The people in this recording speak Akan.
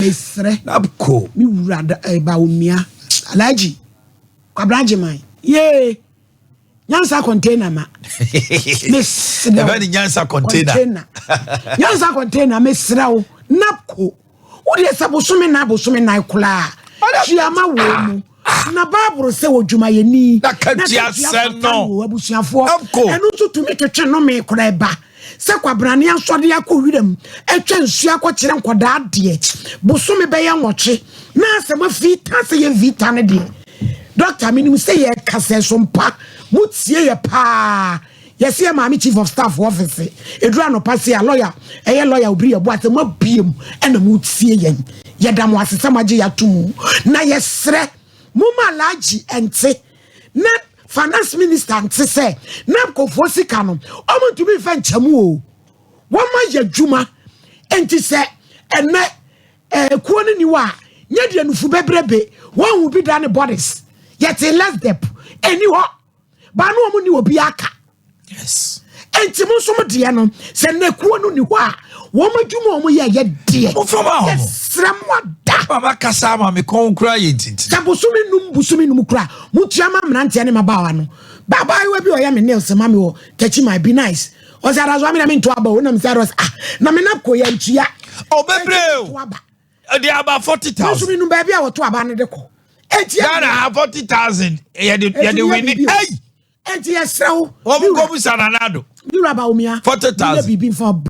Mesrɛ. Napco. Me wura da eh, Bawumia, Alhaji Kwabena Agyeman, yee, nyansa container ma. Mesrɛ wo. Ɛbɛ ne nyansa container. Container. Nyansa container, mesrɛ wo. Napco. Wo deɛ sɛ bosome na bosome nan koraa. Tua ma wɔ mu. Na Bible sɛ odwumayɛni. Na katua sɛ no. Wɔ abusuafoɔ. Napco. Ɛno nso tumi twetwe nnome koraa ba. Sɛ kwabrane asɔre akɔ wiram atwa nsuo akɔkyerɛ nkɔdaa deɛ bosome bɛyɛ 8 na asɛm afita sɛ yɛ vita no deɛ. Dɔkta, menim sɛ yɛka sɛ so mpa motie yɛ paa. Yɛsɛ yɛ maame chief of staff office ɛduru anɔpa se a lawyer ɛyɛ lawyer obiri yɛbo asɛ moabie mu ɛna motie yɛn. Yɛda mo ase sɛ moagye yɛato mu na yɛserɛ moma Alhaji ɛnte na finance minister nte sɛ na nkɔfoɔ sika no ɔmo ntumi mfa nkyɛmu o. Wɔma yɛ adwuma nti sɛ ɛnɛ kuo no ni hɔ a nyɛ deɛ nufu bebrebe wɔn ho bi da ne bodies yɛte less dep ɛni hɔ baano wɔn ni obi aka. Nti mo nso mo deɛ no sɛ nnɛ kuo no ni hɔ a wɔn adwuma a wɔn yɛ yɛ deɛ. Momfa ma wɔn. Yɛsrɛ mo ada. Mama kasa ama me kɔn kura yɛ ntintin. Sɛ bosome 5 bosome 5 kura motua ma mmeranteɛ ne mmabaawa no. Babaayewa bi a ɔyɛ me nails ma me wɔ Takyi my be nice ɔsɛ adaso ame na mento aba o, nam sɛ adɔsɛ ah na me nap ko yɛ ntua. O bebree o. Nto aba. Ɛde aba forty nso thousand. Menum baabi a wɔto aba no de kɔ enti Ghana ha 40,000 yɛde Enti yɛde yɛ wini. biribi o. Ɛyi. Enti yɛsrɛ wo. Wɔn kɔ busa Nanado. Wura Bawumia. 40,000. Biribi mfa.